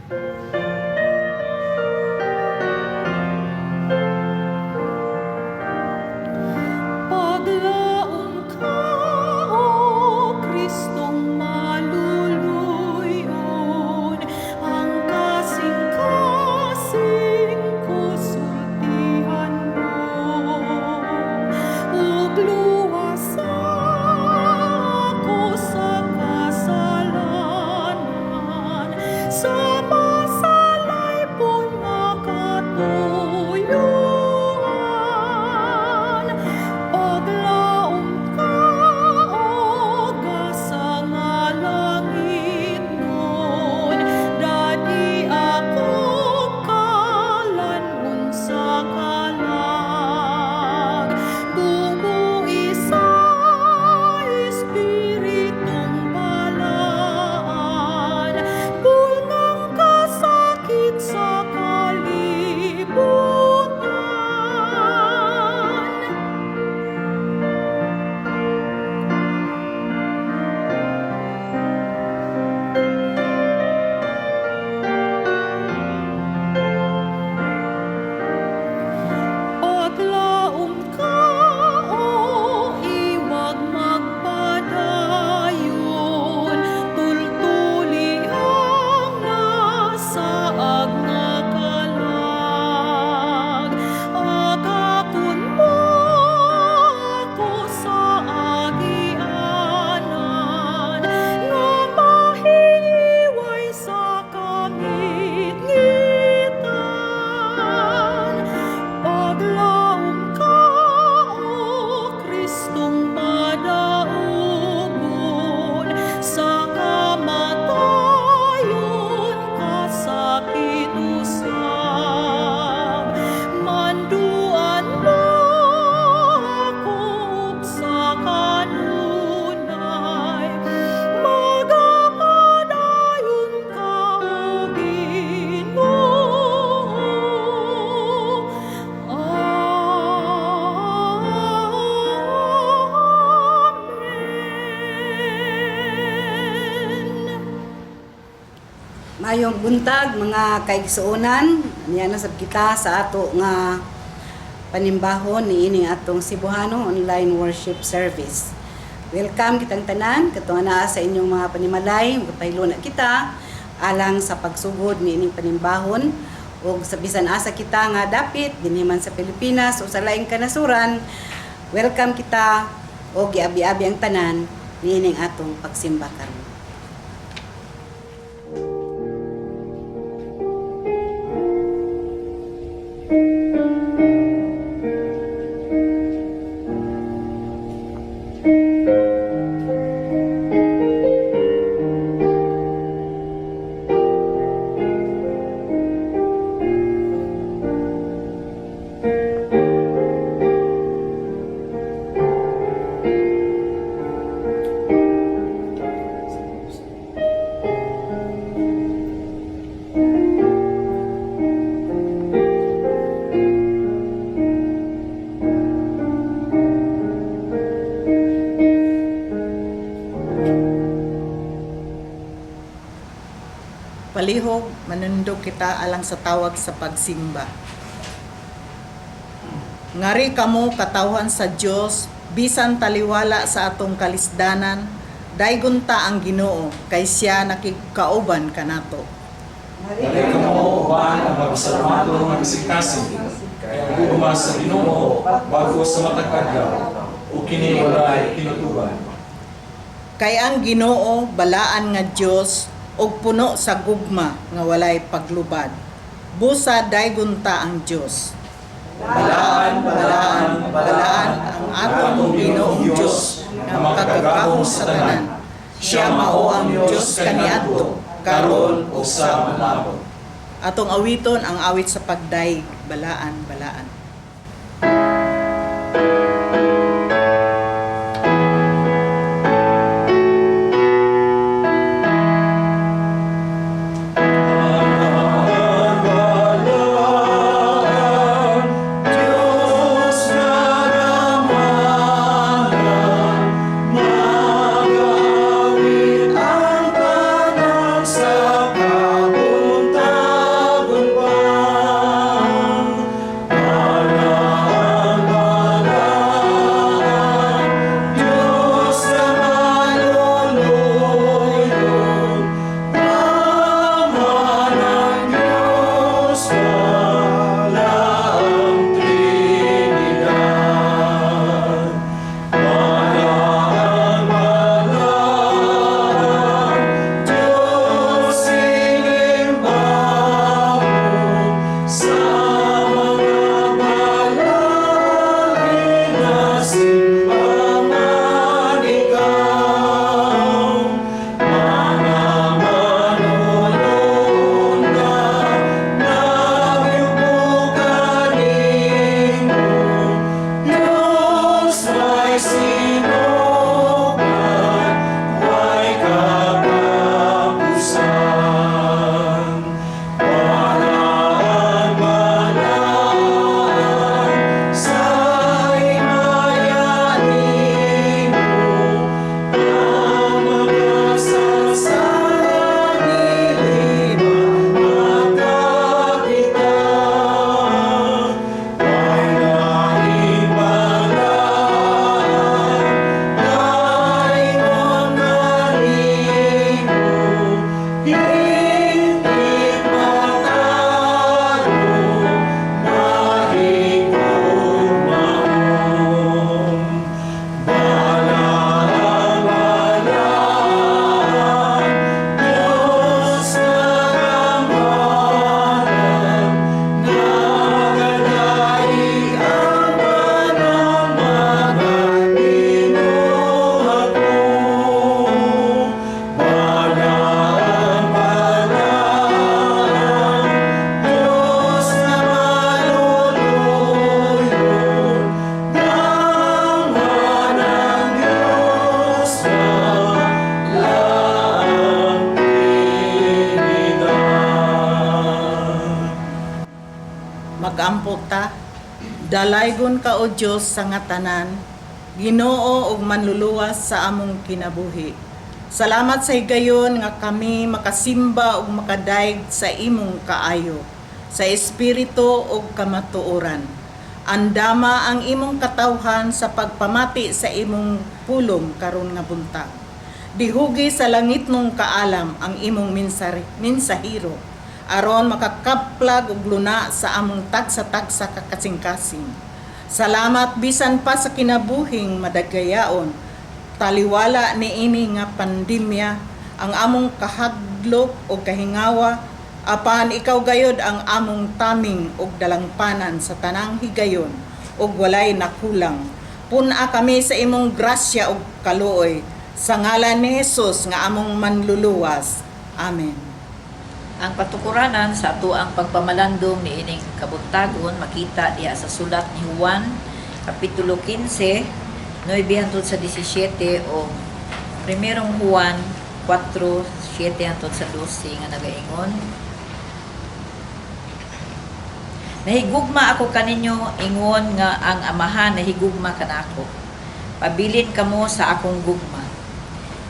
Paglaom ka, O Kristong maluluyon, ang kasing-kasing ko sultihan mo, ug luwasa ako sa kasalanan, sa masalaypon nga katuyoan. Paglaom ka, O gasa nga langitnon, dad-i ako kalan-on sa kalag. Bumui sa Espiritong Balaan, bulngang kasakit sa kalibutan. Paglaom ka, O iwag magpadayon, tultuli ang nasaag nga kalag. Agakon mo ako sa agianan, nga mahiway sa kangitngitan. Paglaom ka, O Kristong madaugon, sa kamatayon kasakit usab. Manduan mo ako ug sa kanunay, magapadayon ka, O Ginoo. Amen. Mayong buntag, mga kaigsuonan, niya na sab kita sa ato nga panimbahon niining atong Cebuano Online Worship Service. Welcome kitang tanan katong naa sa inyong mga panimalay, magpahilo na kita alang sa pagsugod niining panimbahon ug sa bisan asa kita nga dapit dinhi man sa Pilipinas o sa laing kanasuran, welcome kita og giabi-abi ang tanan niining atong pagsimba karon. Palihog, manundog kita alang sa tawag sa pagsimba. Ngari kamo, katawhan sa Dios, bisan taliwala sa atong kalisdanan, daygon ta ang Ginoo kay siya nakigkauban kanato. Dali kamo uban ang magpasalamato nga kasing-kasing, kay ang gugma sa Ginoo bag-o sa matag adlaw, ug kini walay tinutuban. Kay ang Ginoo balaan nga Dios ug puno sa gugma nga walay paglubad. Busa daygon ta ang Dios. Balaan, balaan, balaan ang atong Ginoong Dios nga makagagahom sa tanan. Siya mao ang Dios kaniadto, karon ug sa manlapot. Atong awiton ang awit sa pagdayeg, "Balaan, Balaan." Balaan, Diyos nga gamhanan, magaawit ang tanan sa kabuntagon. Magampo ta. Dalaygon ka, O Dios, sa nga tanan, Ginoo ug manluluwas sa among kinabuhi. Salamat sa higayon nga kami makasimba ug makadayeg sa imong kaayo, sa espiritu ug kamatuoran. Andama ang imong katawhan sa pagpamati sa imong pulong karon nga buntag. Dihugi sa langitnong kaalam ang imong mensahero aron makakaplag og luna sa among tagsa-tagsa ka kasing-kasing. Salamat bisan pa sa kinabuhing madagayaon. Taliwala niini nga pandemya ang among kahadlok o kahingawa, apan ikaw gayod ang among taming ug dalangpanan sa tanang higayon ug walay nakulang. Pun-a kami sa imong grasya ug kaluoy, sa ngalan ni Jesus nga among manluluwas. Amen. Ang patukuranan sa atoang pagpamalandong niining kabuntagon makita diha sa sulat ni Juan kapitulo 15 9 hangtod sa 17 o Primerong Juan 4:7 hangtod sa 12 nga nagaingon: "Nahigugma ako kaninyo ingon nga ang Amahan nahigugma kanako. Pabilin kamo sa akong gugma.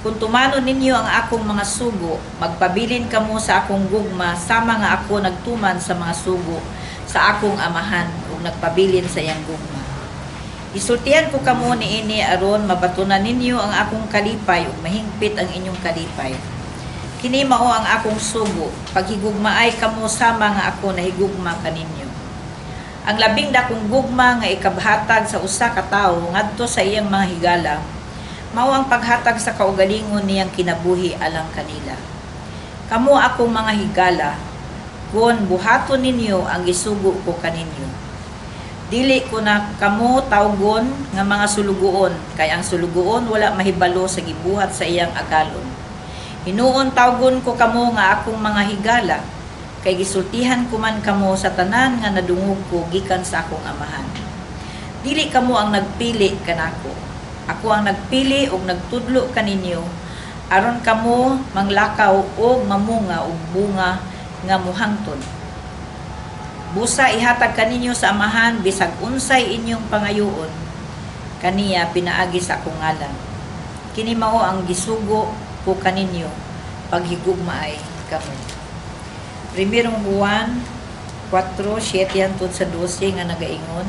Kung tumanon ninyo ang akong mga sugo, magpabilin kamo sa akong gugma sama nga ako nagtuman sa mga sugo sa akong Amahan ug nagpabilin sa iyang gugma. Isultihan ko kamo niini aron mabatunan ninyo ang akong kalipay ug mahingpit ang inyong kalipay. Kini mao ang akong sugo, paghigugmaay kamo sama nga ako nahigugma kaninyo. Ang labing dakong gugma nga ikabhatag sa usa ka tawo ngadto sa iyang mga higala mao ang paghatag sa kaugalingon niyang kinabuhi alang kanila. Kamo akong mga higala kon buhaton ninyo ang gisugo ko kaninyo. Dili ko na kamo tawgon nga mga sulugoon, kay ang sulugoon wala mahibalo sa gibuhat sa iyang agalon. Hinuon tawgon ko kamo nga akong mga higala, kay gisultihan ko man kamo sa tanan nga nadungog ko gikan sa akong Amahan. Dili kamo ang nagpili kanako. Ako ang nagpili ug nagtudlo kaninyo aron kamo manglakaw og mamunga og bunga nga muhangtod. Busa ihatag kaninyo sa Amahan bisag unsay inyong pangayoon kaniya pinaagi sa akong ngalan. Kini mao ang gisugo ko kaninyo, paghigugmaay kamo." Primerong Juan 4:7 hangtod sa 12 nga nagaingon: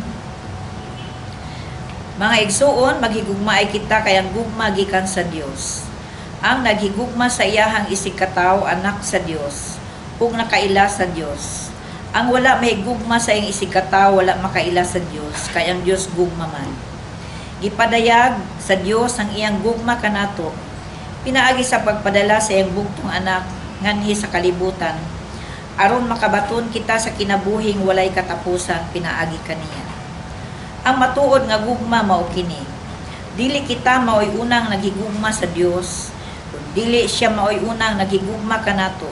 "Mga igsuon, maghigugmaay kita kay ang gugma gikan sa Dios. Ang naghigugma sa iyahang isigkatawo anak sa Dios ug nakaila sa Dios. Ang wala mahigugma sa iyang isigkatawo wala makaila sa Dios, kay ang Dios gugma man. Gipadayag sa Dios ang iyang gugma kanato pinaagi sa pagpadala sa iyang bugtong anak nganhi sa kalibutan aron makabaton kita sa kinabuhing walay katapusan pinaagi kaniya. Ang matuod nga gugma mao kini: Dili kita maoy unang naghigugma sa Dios, kun dili siya maoy unang naghigugma kanato.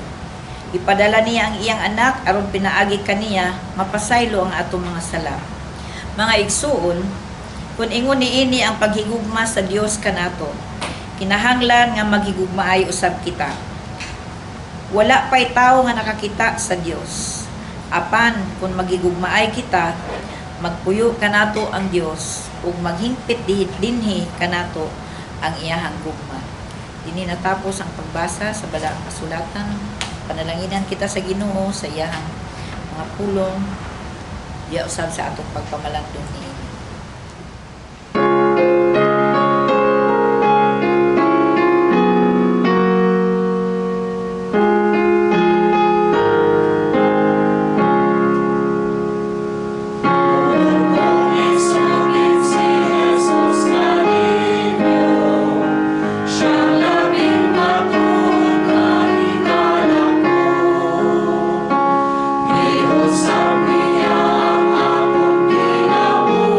Ipadala niya ang iyang anak aron pinaagi kaniya mapasaylo ang atong mga sala. Mga igsuon, kung ingon niini ang paghigugma sa Dios kanato, kinahanglan nga maghigugmaay usab kita. Wala pa'y tawo nga nakakita sa Dios. Apan kung maghigugmaay kita, magpuyo kanato ang Dios ug maghingpit dinhi kanato ang iyahang gugma." Dini natapos ang pagbasa sa balaang kasulatan. Panalanginan kita sa Ginoo sa iyahang mga pulong diya usab sa atong pagpamalandong niini. Sabi niya ang akong kinabuhi.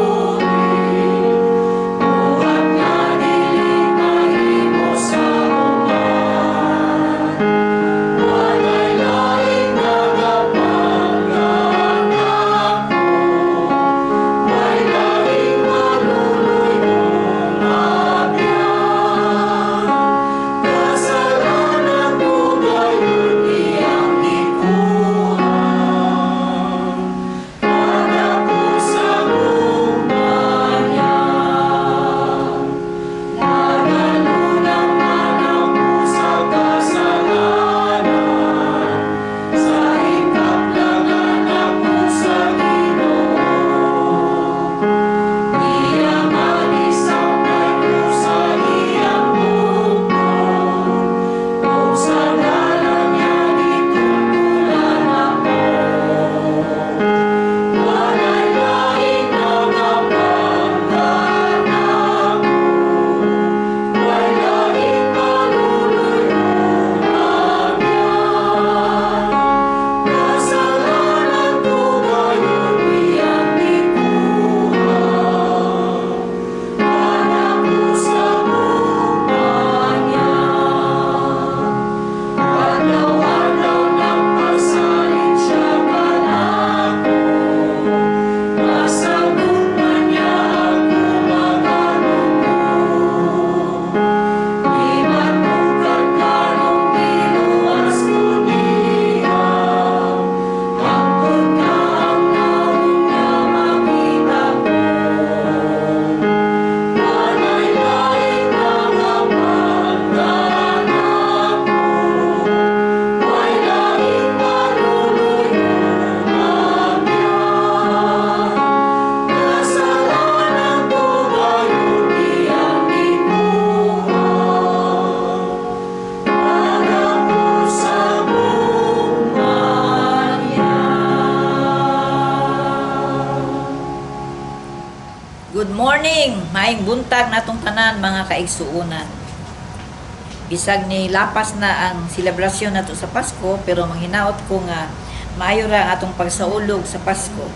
Good morning! Maayong buntag natong tanan, mga kaigsuunan. Bisag ni lapas na ang selebrasyon nato sa Pasko, pero manghinaot ko nga maayo ra ang atong pagsaulog sa Pasko.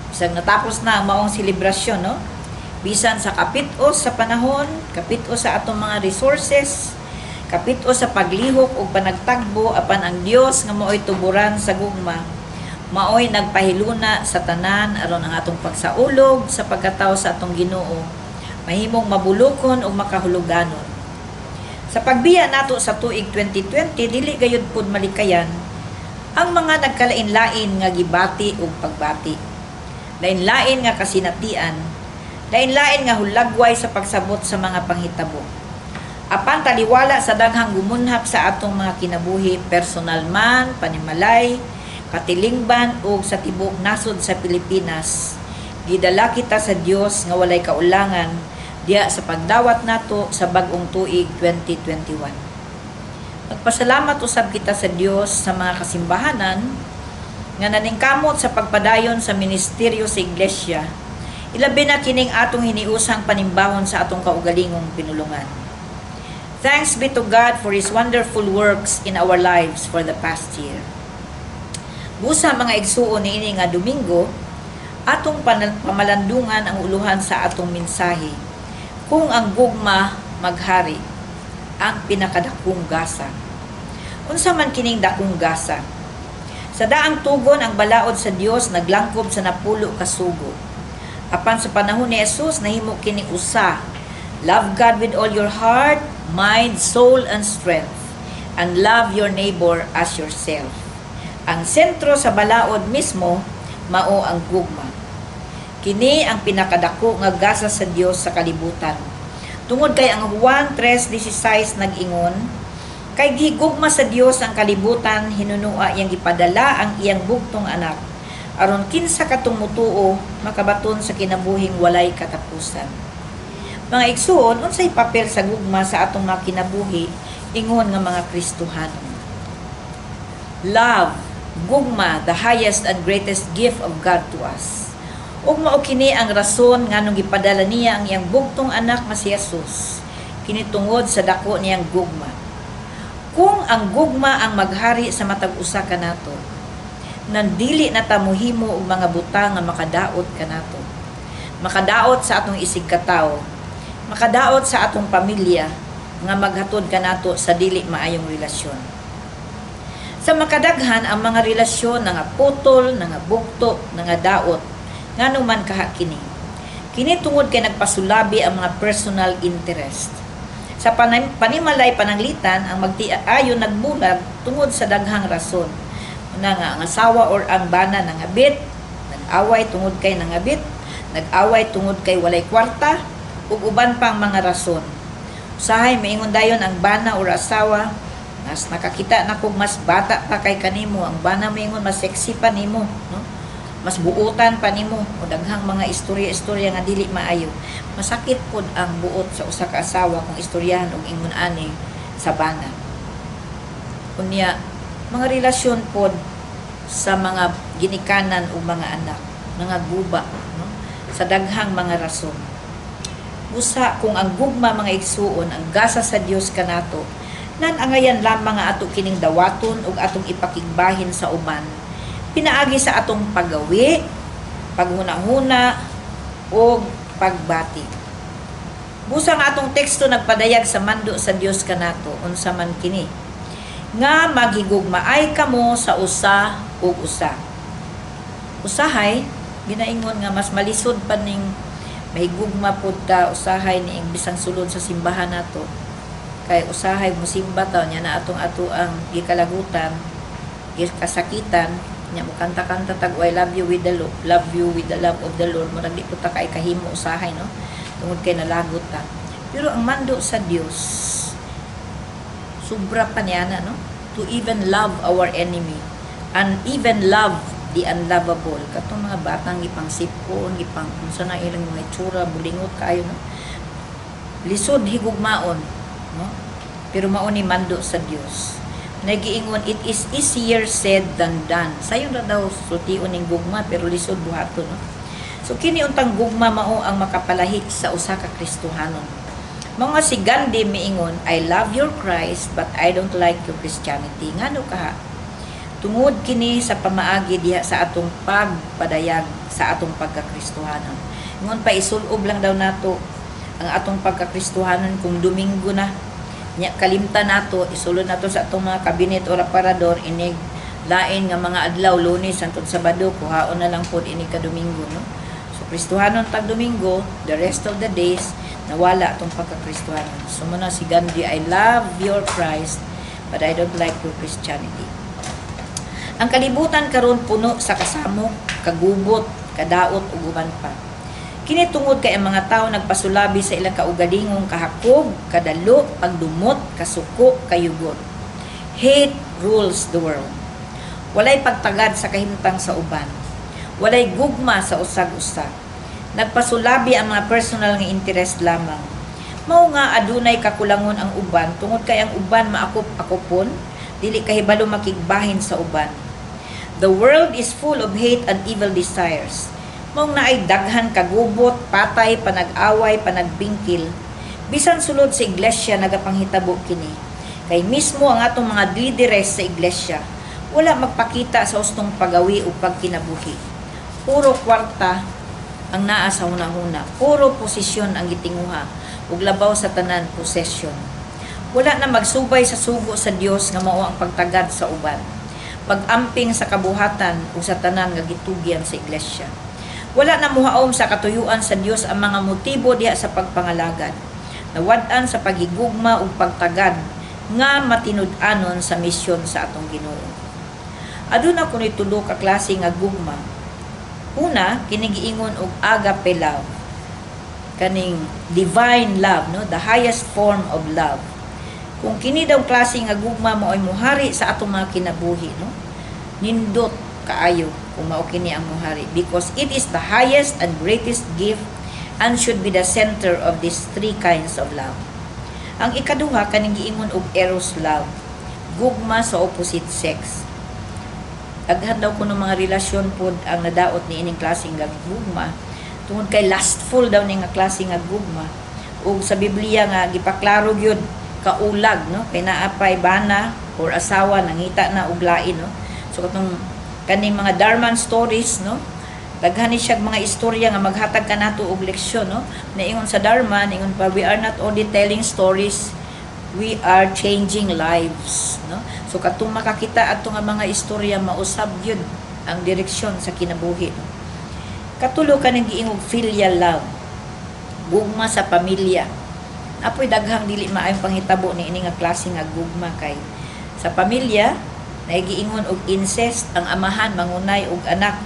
Bisag natapos na ang maong selebrasyon, no? Bisan sa kapit-os sa panahon, kapit-os sa atong mga resources, kapit-os sa paglihok ug panagtagbo, apan ang Dios nga maoy tuburan sa gugma, maoy nagpahiluna sa tanan aron ang atong pagsaulog sa pagkatao sa atong Ginoo mahimong mabulukon ug makahuluganon. Sa pagbiya nato sa tuig 2020, dili gayud pud malikayan ang mga nagkalain-lain nga gibati ug pagbati. Lain-lain nga kasinatian, lain-lain nga hulagway sa pagsabot sa mga panghitabo. Apan taliwala sa daghang gumunhap sa atong mga kinabuhi, personal man, panimalay, katilingban ug sa tibuok nasod sa Pilipinas, gidala kita sa Dios nga walay kaulangan diha sa pagdawat nato sa bag-ong tuig 2021. Magpasalamat usab kita sa Dios sa mga kasimbahanan nga naningkamot sa pagpadayon sa ministeryo sa iglesia, ilabi na kining atong hiniusang panimbahon sa atong kaugalingong pinulungan. Thanks be to God for His wonderful works in our lives for the past year. Busa, mga igsuon, niini nga Domingo, atong pamalandungan ang uluhan sa atong mensahe. Kung ang gugma maghari, ang pinakadakong gasa. Unsa man kining dakong gasa? Sa daang tugon, ang balaod sa Dios naglangkob sa 10 ka sugo. Apan sa panahon ni Jesus, nahimo kini usa. Love God with all your heart, mind, soul, and strength, and love your neighbor as yourself. Ang sentro sa balaod mismo mao ang gugma. Kini ang pinakadako nga gasa sa Dios sa kalibutan. Tungod kay ang Juan 3:16 nag-ingon, "Kay gihigugma sa Dios ang kalibutan, hinunua iyang gipadala ang iyang bugtong anak, aron kinsa katong mutuo makabaton sa kinabuhing walay katapusan." Mga igsuon, unsay papel sa gugma sa atong mga kinabuhi ingon nga mga Kristohanon? Love, gugma, the highest and greatest gift of God to us. Ug mao kini ang rason nganong gipadala niya ang iyang bugtong anak nga si Jesus. Kini tungod sa dako niyang gugma. Kung ang gugma ang maghari sa matag usa kanato, nandili na ta mohimo og mga butang nga makadaot kanato. Makadaot sa atong isig katawo, makadaot sa atong pamilya, nga maghatod kanato sa dili maayong relasyon. Sa makadaghan, ang mga relasyon nangaputol, nangabukto, nangadaot. Ngano man kaha kini? Kini tungod kay nagpasulabi ang mga personal interest. Sa panimalay pananglitan, ang magtiayon nagbulag tungod sa daghang rason. Una nga ang asawa or ang bana nangabit, nag-away tungod kay nangabit, nag-away tungod kay walay kwarta, ug uban pang mga rason. Usahay maingon dayon ang bana or asawa, "Mas nakakita na kog mas bata pa kay kanimo." Ang bana maingon, "Mas sexy pa nimo, no? Mas buutan pa nimo." O daghang mga istorya-istorya nga dili maayo. Masakit pod ang buot sa usa ka asawa kung istoryahan og ingon ani sa bana. Unya, mga relasyon pod sa mga ginikanan o mga anak, mga guba, no? Sa daghang mga rason. Busa kung ang gugma, mga igsuon, ang gasa sa Dios kanato, nan angayan lamang nga ato kining dawaton ug atong ipakigbahin sa uban pinaagi sa atong paggawi, paghuna-huna ug pagbati. Busa nga atong teksto nagpadayag sa mando sa Dios kanato. Unsa man kini? Nga maghigugmaay kamo sa usa ug usa. Usahay ginaingon nga mas malisod pa ning mahigugma pud ta usahay niing bisan sulod sa simbahan nato, kay usahay musimba ta nya na atong ato ang gikalagutan, gikasakitan nya, mukanta-kanta tag "I love you with the love you with the love of the Lord." Murag di pud ta kay kahimo usahay, no, tungod kay nalagot ta. Pero ang mando sa Dios, sobra pa niya na, no, to even love our enemy and even love the unlovable, katong mga batang ipang sipon, ipang unsa na ilang mga itsura, bulingot kaayo, no, lisod higugmaon, no? Pero mao ni mando sa Dios. Nagiingon, "It is easier said than done." Sayon ra daw sultion ning gugma, pero lisod buhaton, no? So kini untang gugma mao ang makapalahi sa usa ka Kristohanon. Mga si Gandhi miingon, "I love your Christ, but I don't like your Christianity." Ngano kaha? Tungod kini sa pamaagi diha sa atong pagpadayag sa atong pagkakristohanon. Ingon pa, isulob lang daw nato ang atong pagkakristohanon kung Domingo na. Nya kalimtan nato, isulod nato sa atong mga kabinet o aparador inig lain nga mga adlaw, Lunes hangtod Sabado, kuhaon na lang pod inig ka Domingo, no? So Kristohanon tag Domingo, the rest of the days nawala atong pagkakristohanon. So mao na si Gandhi, "I love your Christ, but I don't like your Christianity." Ang kalibutan karon puno sa kasamok, kagubot, kadaot ug uban pa. Kini tungod kay ang mga tao nagpasulabi sa ilang kaugalingong kahakog, kadalo, pagdumot, kasuko, kayugot. Hate rules the world. Walay pagtagad sa kahimtang sa uban. Walay gugma sa usag-usa. Nagpasulabi ang mga personal nga interest lamang. Mao nga adunay kakulangon ang uban tungod kay ang uban maakop-akopon, dili kahibalo makigbahin sa uban. The world is full of hate and evil desires. Maong naay daghan kagubot, patay, panag-away, panagbingkil. Bisan sulod sa iglesia nagapanghitabo kini. Kay mismo ang atong mga lideres sa iglesia wala magpakita sa hustong pagawi o pagkinabuhi. Puro kwarta ang naa sa hunahuna, puro posisyon ang gitinguha ug labaw sa tanan, possession. Wala na magsubay sa sugo sa Dios nga mao ang pagtagad sa uban, pag-amping sa kabuhatan ug sa tanan nga gitugyan sa iglesia. Wala na muhaom sa katuyuan sa Dios ang mga motibo diha sa pagpangalagad. Nawad-an sa paghigugma ug pagtagad nga matinud-anon sa misyon sa atong Ginoo. Aduna kuno'y tulo ka klase nga gugma. Una, kini giingon og agape love. Kaning divine love, no? The highest form of love. Kung kini daw klase nga gugma mao'y muhari sa atong mga kinabuhi, no? Nindot kaayo kung mao kini ang muhari because it is the highest and greatest gift and should be the center of these three kinds of love. Ang ikaduha, kaning giingon og eros love, gugma sa opposite sex. Daghan daw kuno mga relasyon pod ang nadaot ni ining klaseng nga gugma tungod kay lustful daw ni nga klase nga gugma. Ug sa Biblia nga gipaklaro gyud kaulag, no, kay naa pay bana or asawa, nangita na og lain, no? So katong kaning mga Darman stories, no, daghan ni siya mga istorya nga maghatag kanato og leksyon, no? Naingon sa Dharma, ingon pa, "We are not only telling stories, we are changing lives," no? So katong makakita ato nga mga istorya, mausab gyud ang direksyon sa kinabuhi, no? Katulo, kaning giingog filial love, gugma sa pamilya. Apoy daghang dili maayong panghitabo ni ini nga klase nga gugma kay sa pamilya naigiingon og incest, ang amahan mangunay og anak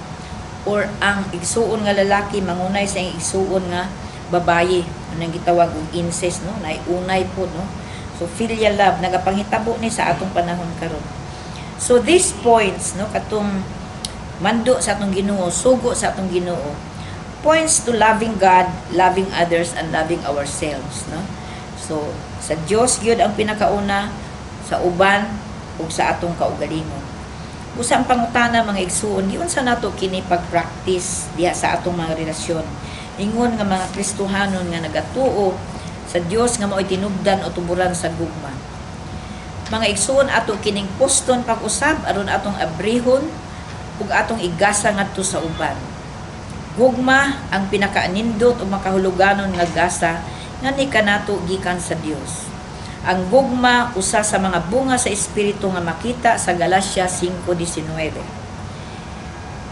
or ang igsuon nga lalaki mangunay sa iyang igsuon nga babaye, anang gitawag og incest, no? Naay unay po, no? So filial love nagapanghitabo ni sa atong panahon karon. So these points, no, katong mando sa atong Ginoo, sugo sa atong Ginoo, points to loving God, loving others and loving ourselves, no? So sa Dios gyud ang pinakauna, sa uban ug sa atong kaugalingon. Usa ang pangutana, mga igsuon, giunsa nato kini pag-practice diha sa atong mga relasyon ingon nga mga Kristohanon nga nagatuo sa Dios nga mao'y tinubdan o tuburan sa gugma? Mga igsuon, ato kining poston pag-usab aron atong abrihon ug atong igasa ngadto sa uban. Gugma ang pinakaanindot ug makahuluganon nga gasa nga ni kanato gikan sa Dios. Ang gugma usa sa mga bunga sa espiritu nga makita sa Galatia 5:19.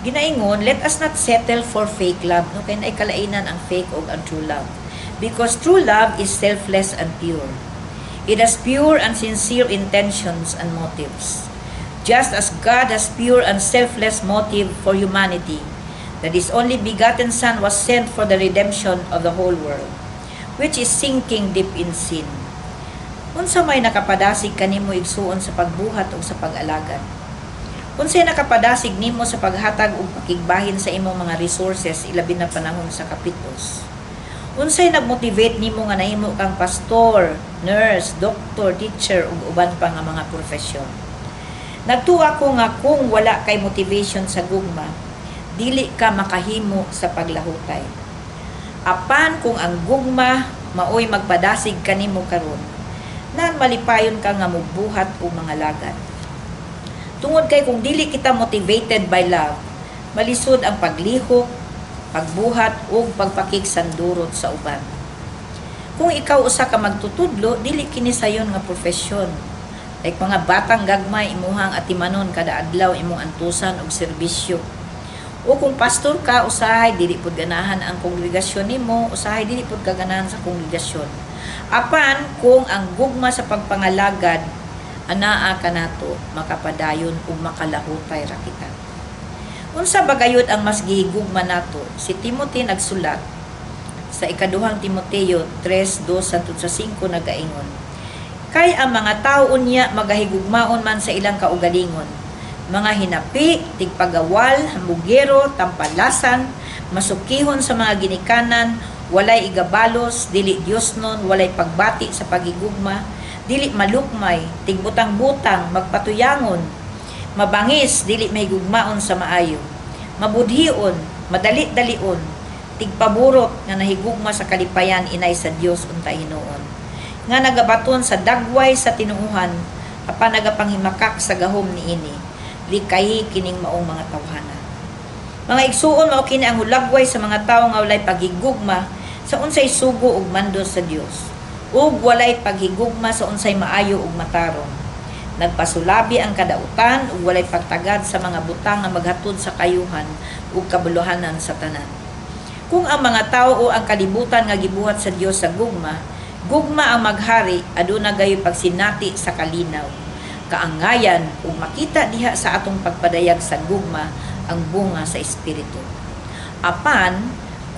Ginaingon, let us not settle for fake love, no? Kay naay kalainan ang fake ug ang true love. Because true love is selfless and pure. It has pure and sincere intentions and motives. Just as God has pure and selfless motive for humanity, that His only begotten Son was sent for the redemption of the whole world, which is sinking deep in sin. Unsa may nakapadasig kanimo, igsuon, sa pagbuhat o sa pag-alagad? Unsay nakapadasig nimo sa paghatag og pakigbahin sa imong mga resources, ilabi na panahon sa kapitos? Unsay nagmotivate nimo nga nahimo kang pastor, nurse, doctor, teacher ug uban pa nga mga profesyon? Nagtuo ako nga kung wala kay motivation sa gugma, dili Dili ka makahimo sa paglahutay. Apan kung ang gugma maoy magpadasig kanimo karon, nan malipayon ka nga mubuhat og mga lagad. Tungod kay kung dili kita motivated by love, malisod ang paglihok, pagbuhat ug pagpakigsandurot sa uban. Kung ikaw usa ka magtutudlo, dili kini sayon nga profesyon. Like mga batang gagmay, imuhang atimanon kada adlaw, imong antusan og serbisyo. O kung pastor ka, usahay dili pud ganahan ang kongregasyon nimo, usahay dili pud ka ganahan sa kongregasyon. Apan kung ang gugma sa pagpangalagad anaa kanato, makapadayon ug makalahutay ra kita. Unsa ba gayud ang mas gihigugma nato? Si Timothy nagsulat sa ikaduhang Timoteo 3:2 hangtod sa 5, nagaingon: "Kay ang mga tao unya magahigugmaon man sa ilang kaugalingon, mga hinapi, tigpagawal, hambugero, tampalasan, masukihon sa mga ginikanan, walay igabalos, dili Diosnon, walay pagbati sa pagigugma, dili malukmay, tigbutang-butang, magpatuyangon, mabangis, dili mahigugmaon sa maayo, mabudhion, madali-dalion, tigpaburot nga nahigugma sa kalipayan inay sa Dios untay hinuon, nga nagabaton sa dagway sa tinuohan apan nagapanghimakak sa gahom niini. Likayi kining maong mga tawhana." Mga igsuon, mao kini ang hulagway sa mga tawo nga walay paghigugma sa unsay sugo ug mando sa Dios ug walay paghigugma sa unsay maayo ug matarong. Nagpasulabi ang kadautan ug walay pagtagad sa mga butang nga maghatod sa kayuhan ug kabuluhanan sa tanan. Kung ang mga tao o ang kalibutan nga gibuhat sa Dios sa gugma, gugma ang maghari, aduna gayoy pagsinati sa kalinaw, kaangayan ug makita diha sa atong pagpadayag sa gugma ang bunga sa espiritu. Apan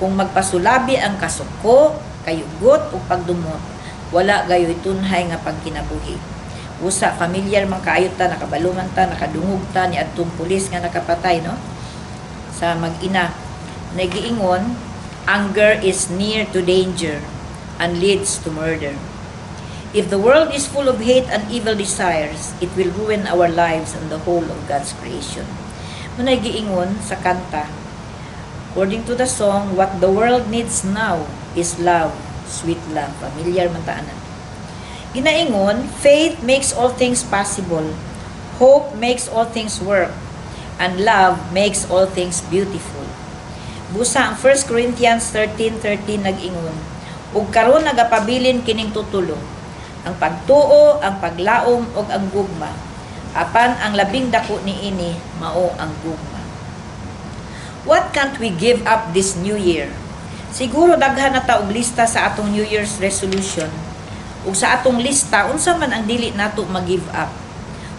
kung magpasulabi ang kasuko, kayugot ug pagdumot, wala gayoy tunhay nga pagkinabuhi. Usa familiar man kaayo ta, nakabalo man ta, nakadungog ta ni adtong pulis nga nakapatay, no, sa mag-ina. Nagiingon, "Anger is near to danger and leads to murder. If the world is full of hate and evil desires, it will ruin our lives and the whole of God's creation." Munay giingon sa kanta, according to the song, "What the world needs now is love, sweet love." Familiar man ta ana. Ginaingon, "Faith makes all things possible. Hope makes all things work. And love makes all things beautiful." Busa ang 1 Corinthians 13:13 nag-ingon, "Ug karon nagapabilin kining tutulo: ang pagtuo, ang paglaom ug ang gugma. Apan ang labing dako niini mao ang gugma." What can't we give up this new year? Siguro daghan na ta og lista sa atong New Year's resolution. Ug sa atong lista, unsa man ang dili nato mag-give up?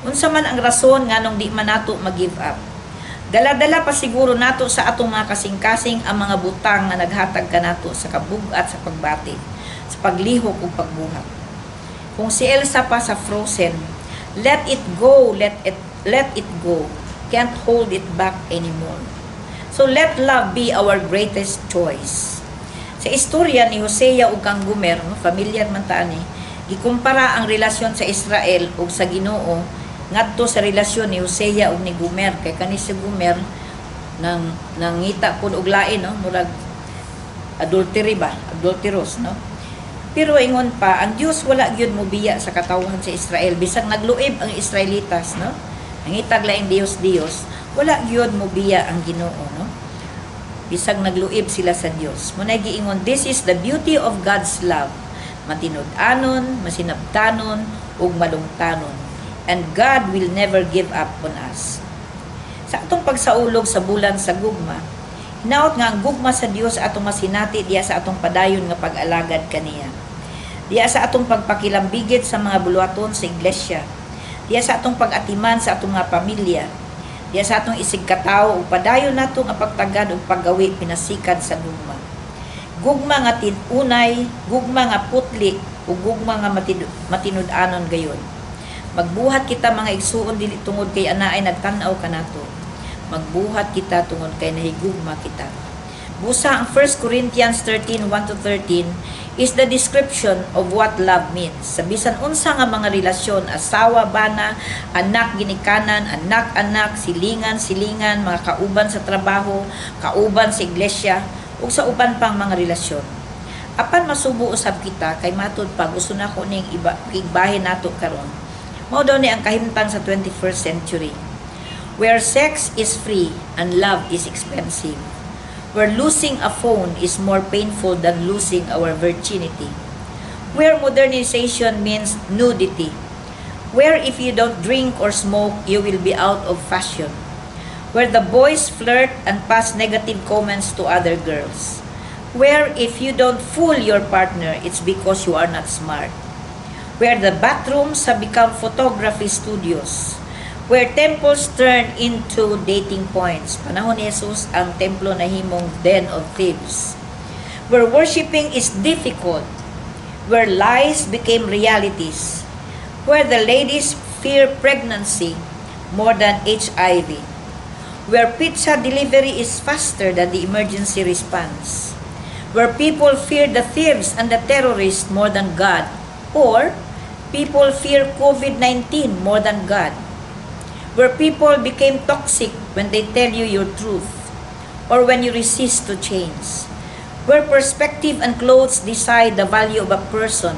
Unsa man ang rason nganong di man nato mag-give up? Dala-dala pa siguro nato sa atong mga kasing-kasing ang mga butang nga naghatag kanato sa kabug-at sa pagbati, sa paglihok ug pagbuhat. Kung si Elsa pa sa Frozen, "Let it go, let it go. Can't hold it back anymore." So let love be our greatest choice. Sa istorya ni Hosea ug kang Gomer, no, familiar man ta ani, gikumpara ang relasyon sa Israel ug sa Ginoo ngadto sa relasyon ni Hosea ug ni Gomer, kay kani si Gomer nang nangita pud og lain, no, murag adultery ba, adulterous, no? Pero ingon pa, ang Dios wala gyud mobiya sa katawhan sa Israel bisag nagluib ang Israelitas, no? Nangitag laing Dios Dios, wala gyud mobiya ang Ginoo, no? Bisag nagluib sila sa Dios. Munay giingon, "This is the beauty of God's love. Matinud-anon, masinabtanon, ug malungtanon. And God will never give up on us." Sa atong pagsaulog sa bulan sa gugma, hinaot nga ang gugma sa Dios atong masinati diya sa atong padayon nga pag-alagad kaniya. Diya sa atong pagpakilambigit sa mga buluhaton sa iglesia. Diya sa atong pag-atiman sa atong mga pamilya. Diya sa atong isigkatawo ug padayon nato nga pagtagad ug paggawi pinasikad sa gugma. Gugma nga tinunay, gugma nga putli ug gugma nga matinud-anon gayon. Magbuhat kita, mga igsuon, dili tungod kay anaay nagtan-aw kanato. Magbuhat kita tungod kay nahigugma kita. Busa ang 1 Corinthians 13:1 to 13, is the description of what love means. Sa bisan unsa nga mga relasyon, asawa, bana, anak, ginikanan, anak-anak, silingan, silingan, mga kauban sa trabaho, kauban sa iglesia, ug sa uban pang mga relasyon. Apan masubo usab kita kay matud pa gusto nako ning iba igbahin nato karon. Mao daw ni ang kahimtang sa 21st century, where sex is free and love is expensive. Where losing a phone is more painful than losing our virginity. Where modernization means nudity. Where if you don't drink or smoke, you will be out of fashion. Where the boys flirt and pass negative comments to other girls. Where if you don't fool your partner, it's because you are not smart. Where the bathrooms have become photography studios. Where temples turn into dating points. Panahon ni Jesus, ang templo nahimong den of thieves. Where worshiping is difficult. Where lies became realities. Where the ladies fear pregnancy more than HIV. Where pizza delivery is faster than the emergency response. Where people fear the thieves and the terrorists more than God. Or people fear COVID-19 more than God. Where people became toxic when they tell you your truth or when you resist to change. Where perspective and clothes decide the value of a person.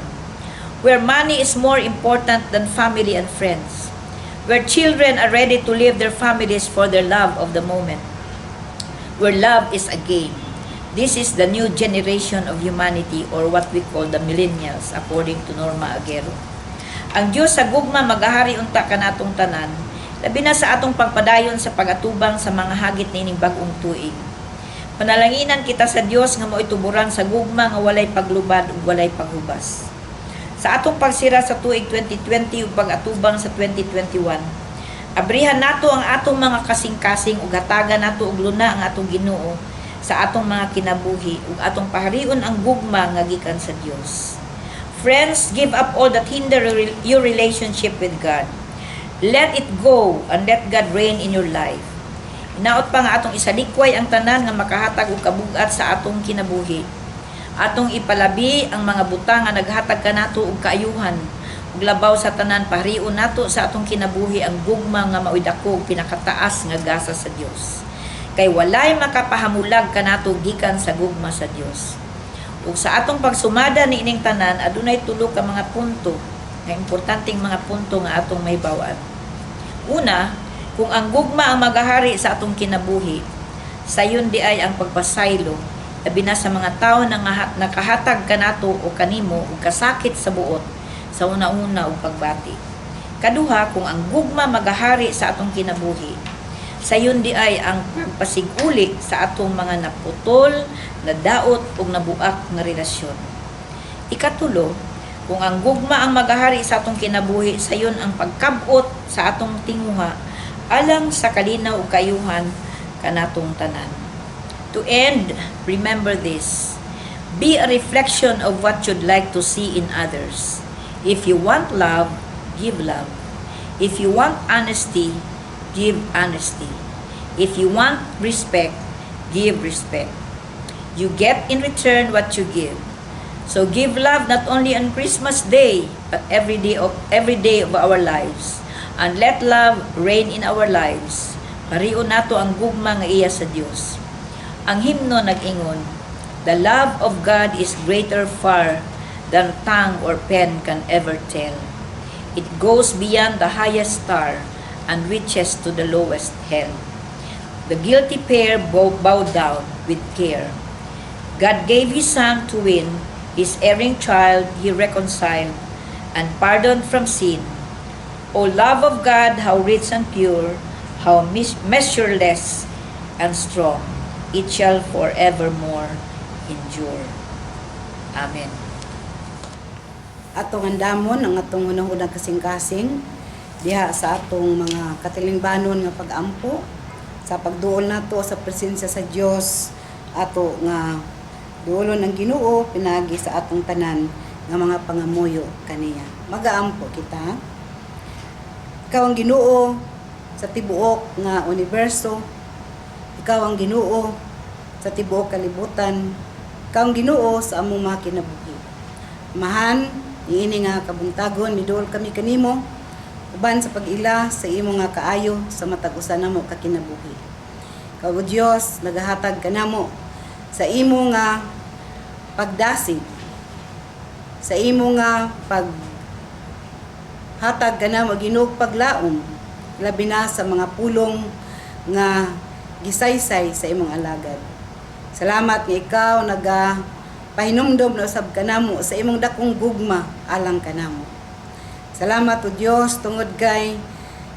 Where money is more important than family and friends. Where children are ready to leave their families for their love of the moment. Where love is a game. This is the new generation of humanity, or what we call the millennials, according to Norma Aguero. Ang Diyos sa gugma magahari unta kanatong tanan, labi na sa atong pagpadayon sa pagatubang sa mga hagit niining bag-ong tuig. Panalanginan kita sa Dios nga mao'y tuburan sa gugma nga walay paglubad ug walay paghubas. Sa atong pagsira sa tuig 2020 ug pag-atubang sa 2021, abrihan nato ang atong mga kasing-kasing ug hatagan nato og luna ang atong Ginoo sa atong mga kinabuhi ug atong paharion ang gugma nga gikan sa Dios. Friends, give up all that hinder your relationship with God. Let it go and let God reign in your life. Hinaot pa nga atong isalikway ang tanan nga makahatag og kabugat sa atong kinabuhi. Atong ipalabi ang mga butang nga naghatag kanato og kaayuhan, ug labaw sa tanan, paharion nato sa atong kinabuhi ang gugma nga mao'y dako ug pinakataas nga gasa sa Dios. Kay walay makapahamulag kanato gikan sa gugma sa Dios. Ug sa atong pagsumada niining tanan, adunay tulo ka mga punto nga importanteng mga punto nga atong mahibaw-an. Una, kung ang gugma ang magahari sa atong kinabuhi, sayon diay ang pagpasaylo, labi na sa mga tawo nga nakahatag kanato o kanimo og kasakit sa buot sa una-una ug pagbati. Kaduha, kung ang gugma magahari sa atong kinabuhi, sayon diay ang pagpasiguli sa atong mga naputol, nadaot ug nabuak nga relasyon. Ikatulo, kung ang gugma ang magahari sa atong kinabuhi, sayon ang pagkabot sa atong tinguha alang sa kalinaw ug kaayuhan kanatong tanan. To end, remember this. Be a reflection of what you'd like to see in others. If you want love, give love. If you want honesty, give honesty. If you want respect, give respect. You get in return what you give. So give love not only on Christmas Day, but every day of our lives. And let love reign in our lives. Paharion nato ang gugma nga iya sa Dios. Ang himno nag-ingon, "The love of God is greater far than tongue or pen can ever tell. It goes beyond the highest star and reaches to the lowest hell." The guilty pair bow down with care. God gave His Son to win His erring child He reconciled and pardoned from sin. O love of God, how rich and pure, how measureless and strong, it shall forevermore endure. Amen. Atong andamon ang atong hunahunang kasing-kasing diha sa atong mga katilingbanon nga pag-ampo sa pagduol nato sa presensya sa Dios, ato nga duolon ang Ginoo pinaagi sa atong tanan nga mga pangamuyo kaniya. Magaampo kita. Ikaw ang Ginoo sa tibuok nga universo. Ikaw ang Ginoo sa tibuok kalibutan. Ikaw ang Ginoo sa among mga kinabuhi. Amahan, niini nga kabuntagon, miduol kami kanimo uban sa pag-ila sa imo nga kaayo sa matag usa namo ka kinabuhi. Ikaw, O Dios, nagahatag kanamo sa imo nga pagdasig, sa imo nga pag hatag kanamo, Ginoo, paglaom, labi na sa mga pulong nga gisaysay sa imong alagad. Salamat nga ikaw naga pahinumdom na usab kanamo sa imong dakong gugma alang kanamo. Salamat, O Dios, tungod kay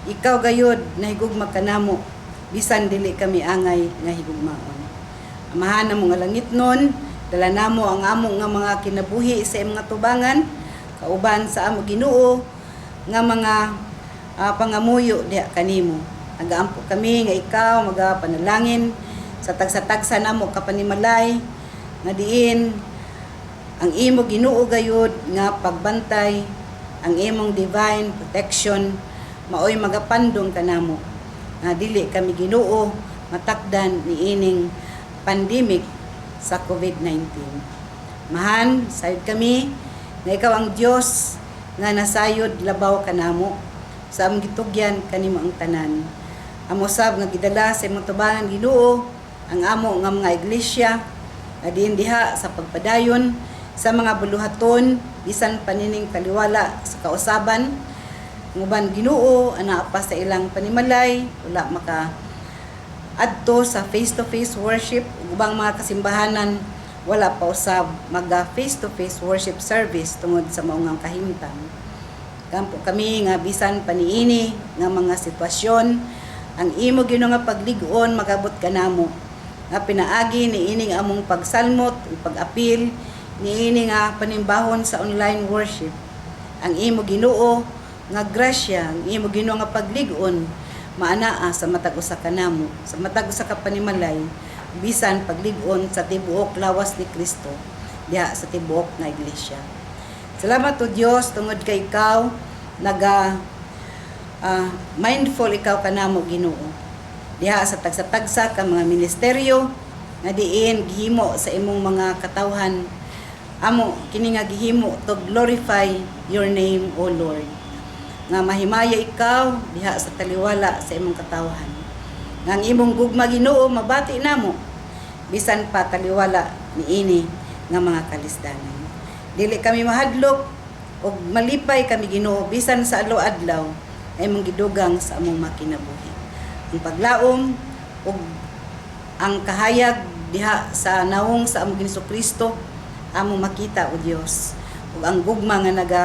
ikaw gayud nahigugma kanamo bisan dili kami angay nga higugmaon. Amahan namo nga langitnon, dala namo ang amo nga mga kinabuhi sa imong tubangan kauban sa amo, Ginoo, nga mga pangamuyo diha kanimo. Nagaampo kami nga ikaw magapanalangin sa tagsa-tagsa namo kapanimalay nga diin ang imo, Ginoo, gayud nga pagbantay, ang imong divine protection maoy magapandong kanamo nga dili kami, Ginoo, matakdan niining pandemic sa COVID-19. Mahan, sayod kami nga ikaw ang Dios nga nasayod labaw kanamo. Sa among gitugyan kanimo ang tanan. Amo sab nga gidala sa imong tubangan, Ginoo, ang amo nga mga iglesia nga diin diha sa pagpadayon sa mga buluhaton bisan pa nining taliwala sa kausaban. Ang uban, Ginoo, anaa pa sa ilang panimalay, wala maka adto sa face-to-face worship, ug ubang mga kasimbahanan wala pa usab maga face-to-face worship service tungod sa maungang kahimtang. Kampo kami nga bisan pa niini nga mga sitwasyon, ang imo, Ginoo, nga paglig-on magabot kanamo nga pinaagi niining among pagsalmot ug pag-apil niini nga panimbahon sa online worship. Ang imo, Ginoo, nga grasya, ang imo, Ginoo, nga paglig-on maanaa sa matag usa kanamo, sa matag usa ka panimalay, bisan paglig-on sa tibuok lawas ni Kristo diha sa tibuok nga iglesia. Salamat, O Dios, tungod kay ikaw naga mindful ikaw kanamo, Ginoo, diha sa tagsa-tagsa ka mga ministeryo nga diin gihimo sa imong mga katawhan. Amo kini nga gihimo to glorify your name, O Lord, nga mahimaya ikaw diha sa taliwala sa imong katawhan, nga ang imong gugma, Ginoo, mabati namo bisan pa taliwala niini nga mga kalisdanan. Dili kami mahadlok ug malipay kami, Ginoo, bisan sa adlaw-adlaw ay imong gidugang sa among makinabuhi ang paglaom ug ang kahayag diha sa nawong sa among Ginoong Kristo among makita, O Dios, ug ang gugma nga naga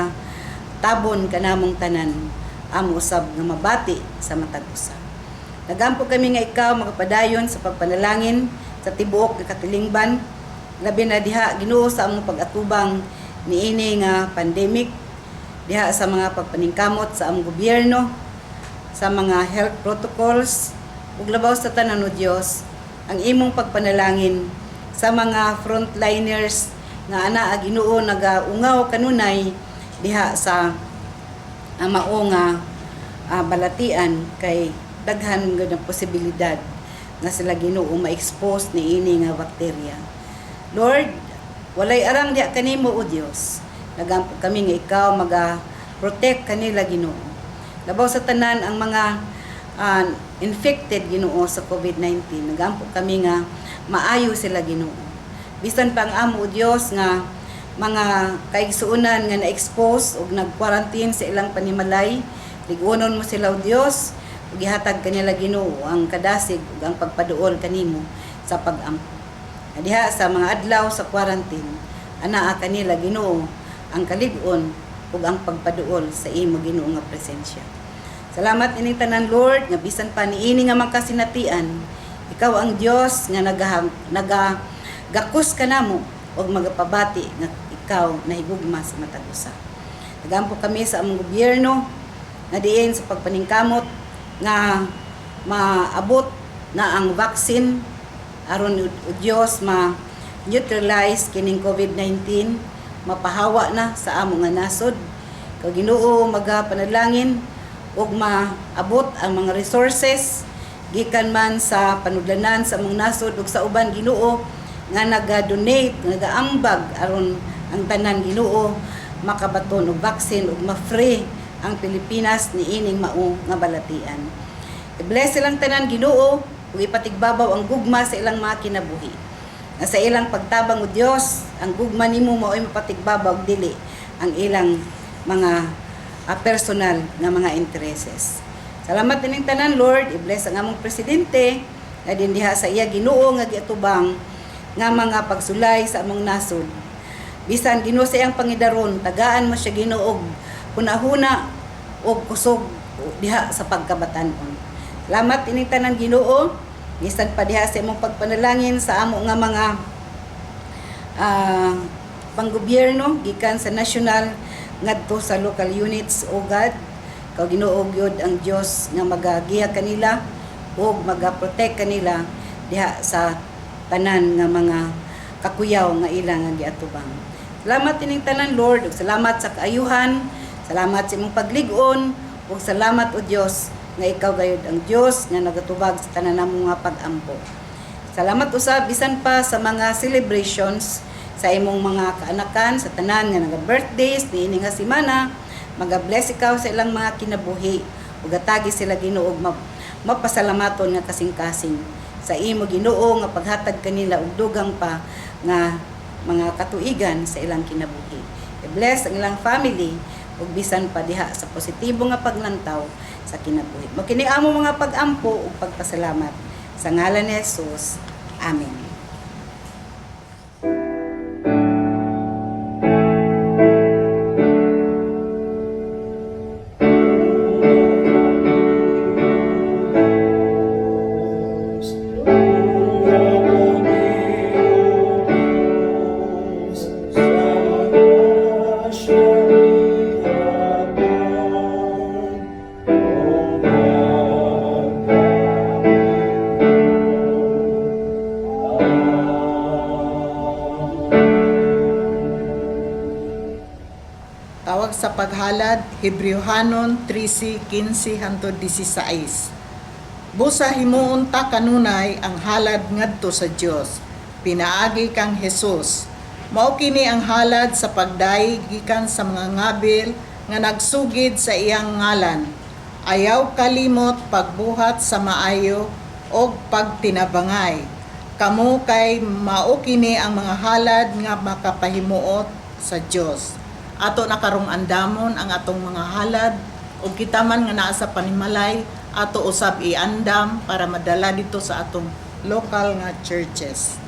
tabon kanamong tanan amo usab nga mabati sa matag usa. Nagampo kami nga ikaw magapadayon sa pagpanalangin sa tibuok nga katilingban, labi na diha, Ginoo, sa among pag-atubang niini nga pandemic, diha sa mga pagpaningkamot sa among gobyerno sa mga health protocols, ug labaw sa tanan, O Dios, ang imong pagpanalangin sa mga frontliners nga ana, Ginoo, nagaungaw kanunay diha sa mao nga balatian kay daghan gud ang posibilidad nga sila, Ginoo, ma-expose niini nga bakterya. Lord, walay arang diha kanimo, O Dios. Nagampo kami nga ikaw maga protect kanila, Ginoo. Labaw sa tanan ang mga infected, Ginoo, sa COVID-19. Nagampo kami nga maayo sila, Ginoo. Bisan pa ang amo, O Dios, nga mga kaigsuonan nga na-expose ug nag-quarantine sa ilang panimalay, liguonon mo sila, O Dios, ug gihatag kanila, Ginoo, ang kadasig ug ang pagpaduol kanimo sa pag-ampo. Diha sa mga adlaw sa quarantine, anaa kanila, Ginoo, ang kalig-on ug ang pagpaduol sa imo, Ginoo, nga presensya. Salamat ining tanan, Lord, nga bisan pa niini nga mga kasinatian, ikaw ang Dios nga naga gakos kanamo ug magapabati nga ikaw nahigugma sa matag usa. Nagampo kami sa among gobyerno nga diin sa pagpaningkamot nga maabot na ang vaccine aron, o Dios, ma neutralize kining COVID-19, mapahawa na sa amo nga nasod. Kag Ginoo magapanalangin ug maabot ang mga resources gikan man sa panudlanan sa among nasod ug sa uban, Ginoo. nga naga-donate, nagaambag aron ang tanan, Ginoo, makabaton og vaccine ug ma-free ang Pilipinas niining mao nga balatian. I-bless silang tanan, Ginoo, ug ipatigbabaw ang gugma sa ilang mga kinabuhi. Nga sa ilang pagtabang o Dios, ang gugma nimo mao'y mapatigbabaw ug dili ang ilang mga personal nga mga intereses. Salamat ining tanan, Lord. I-bless ang among presidente nga din diha sa iya, Ginoo, nga giatubang nga mga pagsulay sa among nasod. Bisan, Ginoo, sa iyang pangidaron, tagaan mo siya, Ginoo, og hunahuna og kusog diha sa pagkabatan-on. Salamat ining tanan, Ginoo. Bisan pa diha sa imong pagpanalangin sa amo nga mga panggobyerno gikan sa national ngadto sa local units. O God, ikaw, Ginoo, gyud ang Dios nga magagiya kanila ug magaprotect kanila diha sa tanan nga mga kakuyaw nga ilang nga giatubang. Salamat ining tanan, Lord, ug salamat sa kaayuhan, salamat sa imong paglig-on, ug salamat, o Dios, nga ikaw gayud ang Dios nga nagatubag sa tanan namong nga pag-ampo. Salamat usab bisan pa sa mga celebrations sa imong mga kaanakan, sa tanan nga naga-birthdays niini nga semana, maga-bless ikaw sa ilang mga kinabuhi ug atagi sila, Ginoo, og mapasalamaton nga kasing-kasing sa imo, Ginoo, nga paghatag kanila og dugang pa nga mga katuigan sa ilang kinabuhi. I-bless ang ilang family ug bisan pa diha sa positibo nga paglantaw sa kinabuhi. Mao kini amo mga pag-ampo ug pagpasalamat. Sa ngalan ni Jesus. Amen. Tawag sa paghalad, Hebrewhanon 13:15 hangtod 16. Busa himuon ta kanunay ang halad ngadto sa Dios, pinaagi kang Jesus. Mao kini ang halad sa pagdayeg gikan sa mga ngabil nga nagsugid sa iyang ngalan. Ayaw kalimot pagbuhat sa maayo og pagtinabangay. Kamo kay mao kini ang mga halad nga makapahimuot sa Dios. Ato na karong andamon ang atong mga halad ug kita man nga naa sa panimalay, ato usab iandam para madala dito sa atong local nga churches.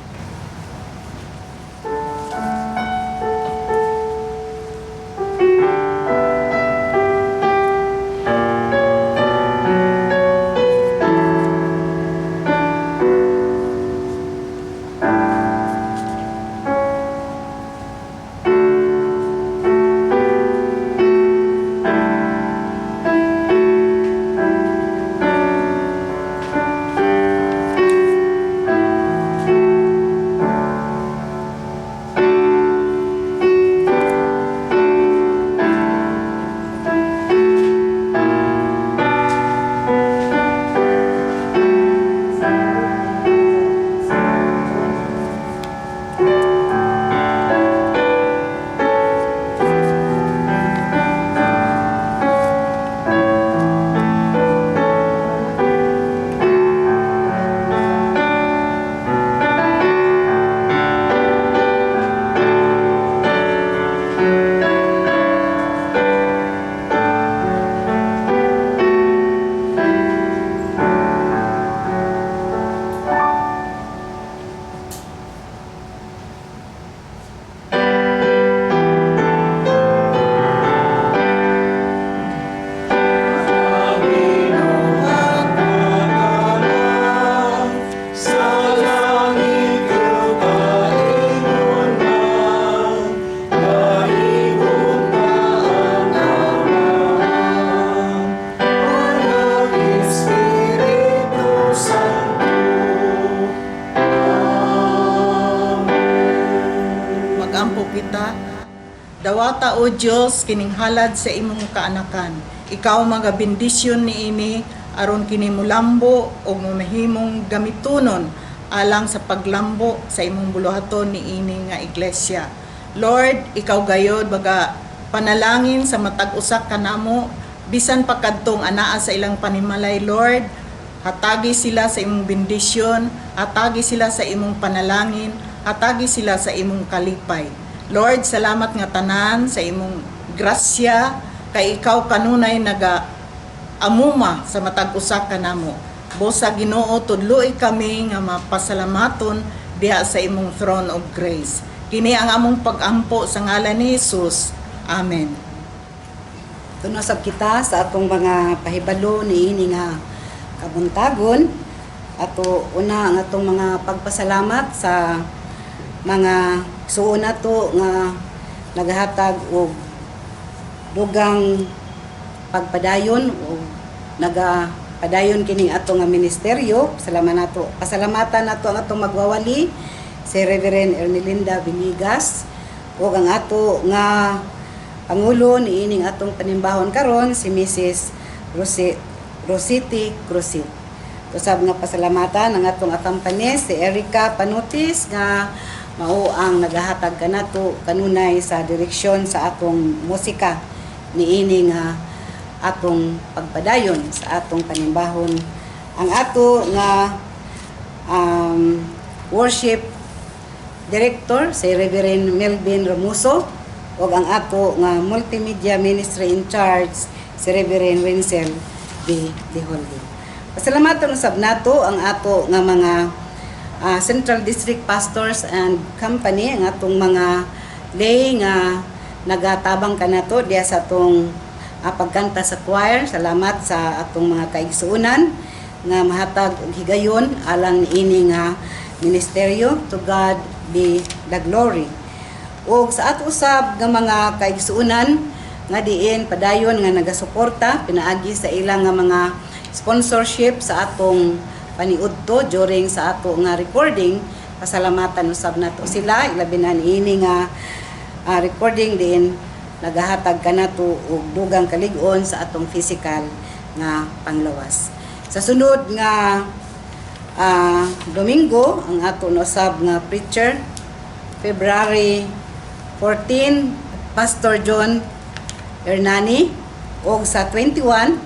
Magampo kita. Dawata, O Dios, kining halad sa imong kaanakan. Ikaw mga bendisyon niini aron kini mulambo o mamahimong gamitunon alang sa paglambo sa imong buluhaton niini nga iglesia. Lord, ikaw gayod baga panalangin sa matag usa kanamo bisan pa kadtong anaa sa ilang panimalay, Lord. Hatagi sila sa imong bendisyon, hatagi sila sa imong panalangin, hatagi sila sa imong kalipay. Lord, salamat nga tanan sa imong grasya kay ikaw kanunay naga amuma sa matag usa kanamo. Busa Ginoo, tudloi kami nga mapasalamaton diha sa imong throne of grace. Kini ang among pagampo sa ngalan ni Jesus. Amen. Tuno sab kita sa atong mga pahibalo niini nga kabuntagon. Ato una ang atong mga pagpasalamat sa mga suon nato nga nagahatag og dugang pagpadayon o nagapadayon kining ato nga ministeryo. Salamat nato. Pasalamatan nato ang atong magwawali, si Reverend Ernelinda Villegas, ug ang ato nga pangulo niining atong panimbahon karon, si Mrs. Rositi Crusit. Usab nga pasalamatan ang atong accompanist, si Erica Panutis, nga mao ang nagahatag kanato kanunay sa direksyon sa atong musika niini nga atong pagpadayon sa atong panimbahon. Ang ato nga worship director, si Reverend Melvin Ramuso, ug ang ato nga multimedia ministry in charge, si Reverend Wenzel B. Deholde. Pasalamatan usab nato ang ato nga mga Central District Pastors and Company, ang atong mga lay nga nagatabang kanato diya sa atong pagkanta sa choir. Salamat sa atong mga kaigsuonan nga mahatag og higayon alang niini nga ministeryo. To God be the glory. Ug sa ato usab nga mga kaigsuonan nga diin padayon nga nagasuporta pinaagi sa ilang nga mga sponsorship sa atong paniudto during sa ato nga recording, pasalamatan usab nato sila, ilabi na niini nga recording din nagahatag kanato og dugang kalig-on sa atong physical nga panglawas. Sa sunod nga Domingo, ang ato na usab nga preacher, February 14, Pastor John Hernani, og sa 21,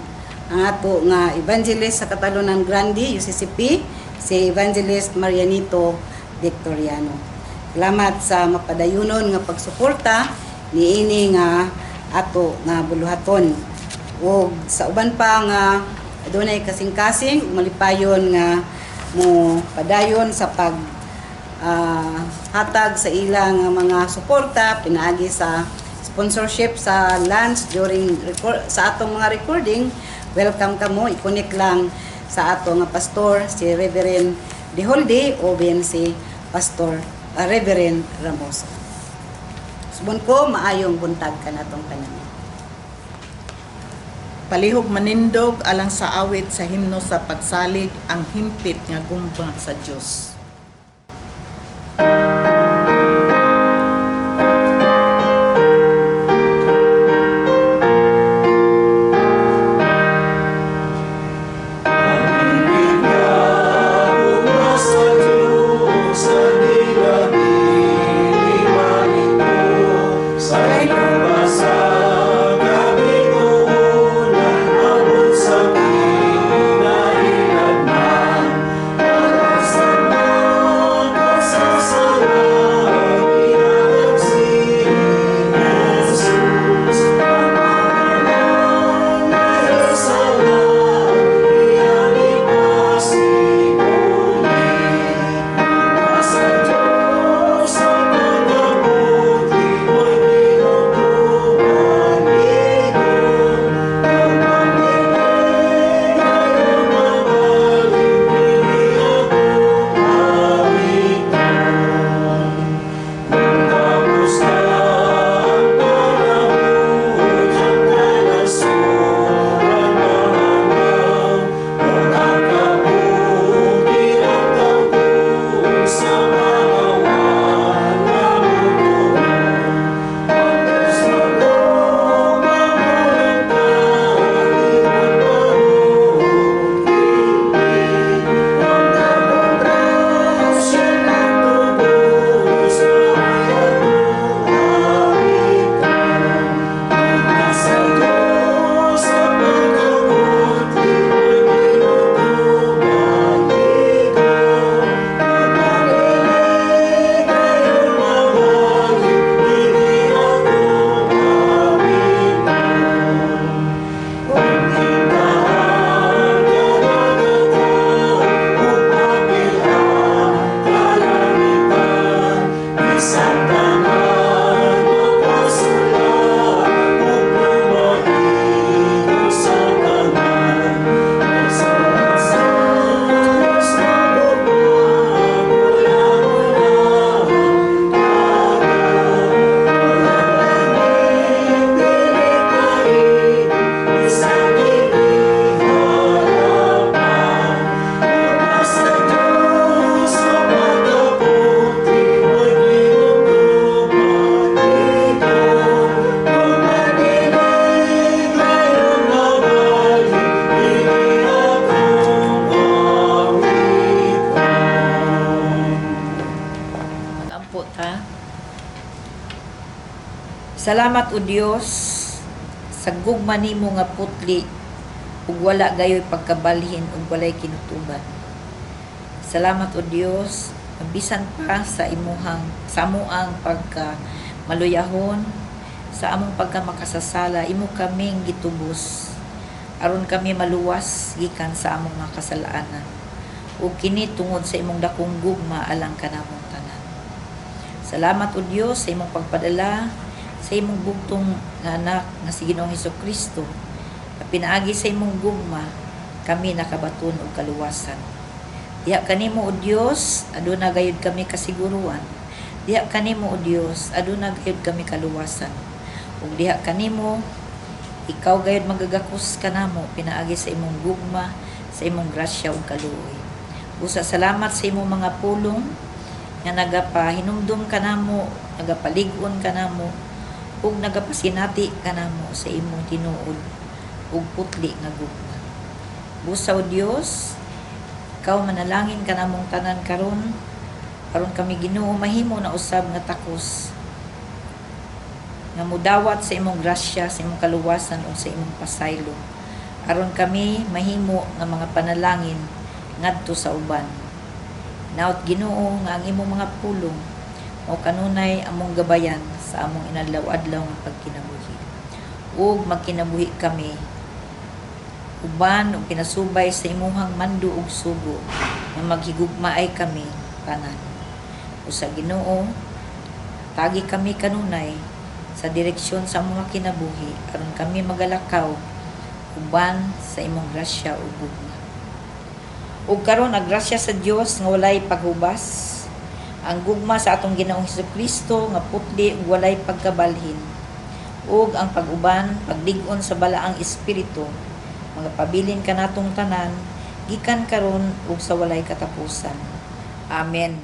ang ato nga evangelist sa Catalunan Grande UCCP, si Evangelist Marianito Victoriano. Salamat sa mapadayunon nga pagsuporta niini nga ato nga buluhaton. Ug sa uban pa nga adunay kasing-kasing, malipayon nga mo padayon sa pag hatag sa ilang mga suporta pinaagi sa sponsorship sa lunch during record, sa atong mga recording, welcome kamo. I-connect lang sa ato nga pastor, si Reverend Deholde, o ben si Pastor Reverend Ramoso. Subon ko, maayong buntag kanatong tanan. Palihog manindog alang sa awit sa himno sa pagsalig, "Ang Himpit nga Gugma sa Dios." Gugma sa Diyos sa dili manito sa ilang sa kabituonan abot sa kinailanman para sa Salamat, O Dios, sa gugma nimo nga putli ug wala gayoy pagkabalhin ug walay kinutuban. Salamat, O Dios, bisan pa sa imuhang sa amuang pagka maluyahon, sa among pagka makasasala, imo kaming gitubos aron kami maluwas gikan sa among mga kasalanan. Ug kini tungod sa imong dakong gugma alang kanamong tanan. Salamat, O Dios, sa imong pagpadala sa imong bugtong nga anak nga si Ginoong Kristo. Pinaagi sa imong gugma kami nakabaton og kaluwasan. Diha kanimo, O Dios, aduna gayud kami kasiguruan. Diha kanimo, O Dios, aduna gayud kami kaluwasan. Ug diha kanimo, ikaw gayud magagakos kanamo pinaagi sa imong gugma, sa imong grasya ug kaluoy. Busa salamat sa imong mga pulong nga nagapahinumdum kanamo, nagapalig-on kanamo, ug nagapasinati kanamo sa imong tinuod ug putli nga gugma. Busa, O Dios, ikaw manalangin kanamong tanan karon aron kami, Ginoo, mahimo na usab nga takos nga mudawat sa imong grasya, sa imong kaluwasan ug sa imong pasaylo, aron kami mahimo nga mga panalangin ngadto sa uban. Hinaot, Ginoo, nga ang imong mga pulong mao kanunay among gabayan sa among inadlaw-adlaw nga pagkinabuhi. Ug magkinabuhi kami uban ug pinasubay sa imuhang mando ug sugo nga maghigugmaay kami tanan. Usa, Ginoo, tagi kami kanunay sa direksyon sa among mga kinabuhi aron kami magalakaw uban sa imong grasya ug gugma. Ug karon, ang grasya sa Dios nga walay paghubas, ang gugma sa atong Ginoong Kristo nga putli ug walay pagkabalhin, ug ang pag-uban, paglig-on sa Balaang Espiritu magapabilin kanatong tanan gikan karon ug sa walay katapusan. Amen.